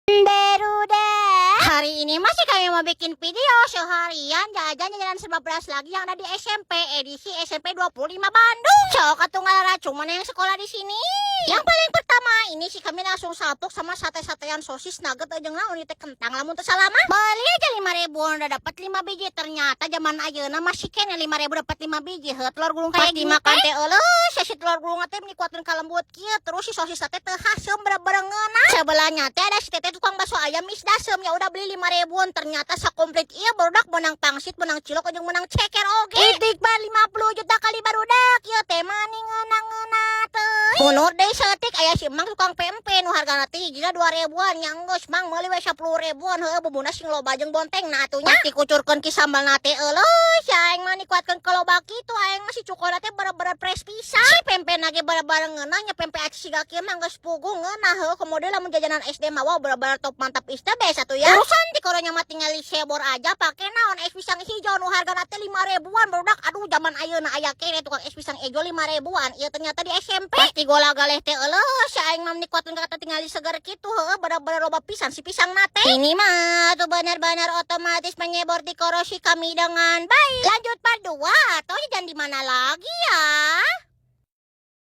Barudak. Hari ini masih kami mau bikin video seharian jajan jajanan serba pedas lagi yang ada di SMP edisi SMP 25 Bandung. Sok atuh ngaracung, mana yang sekolah di sini? Yang paling pertama ini sih kami langsung sapuk sama sate-satean sosis nugget aja naon ieu teh, kentang lamun teu salah mah. Beli aja 5 ribuan udah dapat 5 biji. Ternyata zaman ayeuna masih keneh 5 ribu dapat 5 biji. Heuh, telur gulung kayak gini dimakan teh eueuh, si telur gulung teh meni kuateun kalembut kieu, terus si sosis teh teu haseum, bener-bener ngeunah. Sebelahnya teh ada si teteh tukang bakso ayam is dasem, ya udah beli 5 ribuan, ternyata sakomplit ieu, barudak, menang pangsit, menang cilok, jeung menang ceker oge. Itik bar 50 juta kali, barudak, ieu teh mani ngeunah-ngeunah teh. Mundur deui saeutik aya si emang tukang pempek nu hargana teh hijina 2 ribuan. Nya geus, Mang, meuli we 10 ribuan. Heueuh, bumbuna sing loba jeung bonteng nah atuh nya. Dikucurkeun ki sambal teh, euleuh, si aing mah nikuatkeun loba kitu. Aing mah si cukona teh bener-bener fresh pisan. Si pempek ge bener-bener ngeunah nya, pempek aci siga kieu mah geus puguh ngeunah. Heueuh, komo deui lamun jajanan SD mah, wow, bener-bener top mantap is the best atuh ya. Urusan tikoronya mah tinggal disebor aja pake naon, es pisang hijau nu hargana teh 5 ribuan, barudak. Aduh, zaman ayeuna aya keneh tukang es pisang hijau 5 ribuan. Ieu ternyata di SMP. Pasti gola galeh teh, euleuh, si aing mah nikuatkeun kata tinggal seger kitu. Heueuh, bener-bener loba pisan si pisang nate. Ini mah tuh benar-benar otomatis menyebor tikoro si kami dengan baik. Lanjut part 2 atau jajan di mana lagi ya?